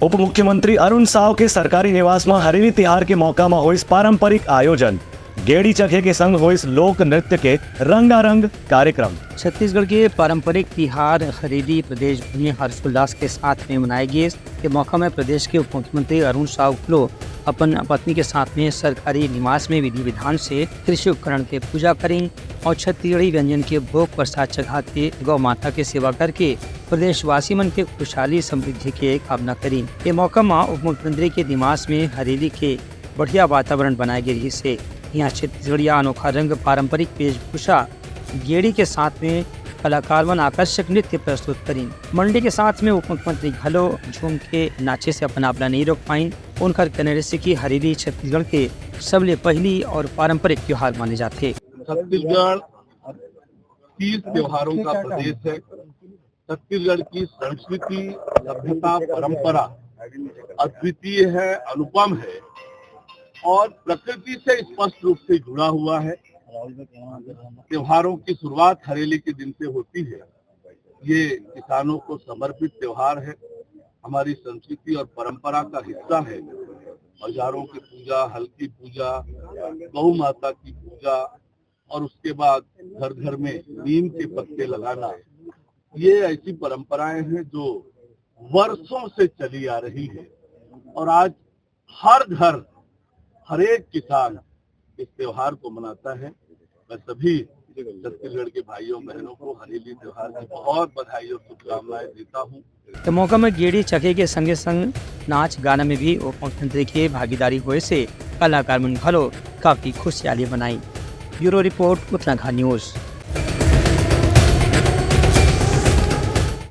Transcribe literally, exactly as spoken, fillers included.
उप मुख्यमंत्री अरुण साव के सरकारी निवास म हरेली तिहार के मौका म होइस पारंपरिक आयोजन। गेड़ी चघे के संग होइस लोक नृत्य के रंगारंग कार्यक्रम। छत्तीसगढ़ के पारंपरिक तिहार हरेली प्रदेश भर में हर्षोल्लास के साथ में मनाए गिस। ये मौका में प्रदेश के उप मुख्यमंत्री अरुण साव घलो अपन पत्नी के साथ में सरकारी निवास में विधि विधान से कृषि उपकरण के पूजा करिन और छत्तीसगढ़ी व्यंजन के भोग प्रसाद चघा के गौ माता के सेवा करके प्रदेशवासी मन के खुशहाली समृद्धि के कामना करिन। ये मौका म उप मुख्यमंत्री के निवास में हरेली के बढ़िया वातावरण बनाए गे रिहिस हे। यहाँ छत्तीसगढ़िया अनोखा रंग, पारंपरिक वेशभूषा, गेड़ी के साथ में कलाकार मन आकर्षक नृत्य प्रस्तुत करिन। मंडी के साथ में उप मुख्यमंत्री घलो झूम के नाचे से अपन आप ला नहीं रोक पाइन। उनकर कहना रहिस कि हरेली छत्तीसगढ़ के सबले पहली और पारंपरिक त्योहार माने जाथे। छत्तीसगढ़ तीज त्योहारों का प्रदेश है। छत्तीसगढ़ की संस्कृति, सभ्यता, परंपरा अद्वितीय है, अनुपम है और प्रकृति से स्पष्ट रूप से जुड़ा हुआ है। त्योहारों की शुरुआत हरेली के दिन से होती है। ये किसानों को समर्पित त्योहार है, हमारी संस्कृति और परंपरा का हिस्सा है। औजारों की पूजा, हल की पूजा, गौ माता की पूजा और उसके बाद घर घर में नीम के पत्ते लगाना, ये ऐसी परंपराएं हैं जो वर्षों से चली आ रही है और आज हर घर, हर एक किसान इस त्योहार को मनाता है। मैं सभी छत्तीसगढ़ के भाइयों बहनों को हरेली त्योहार की बहुत बधाई और शुभकामनाएं देता हूँ। तो मौका में गेड़ी चघे के संगे संग नाच गाना में भी उप मुख्यमंत्री के भागीदारी होए से कलाकार मन घलो काफी खुशहाली मनाई। ब्यूरो रिपोर्ट, उतनाघाट न्यूज।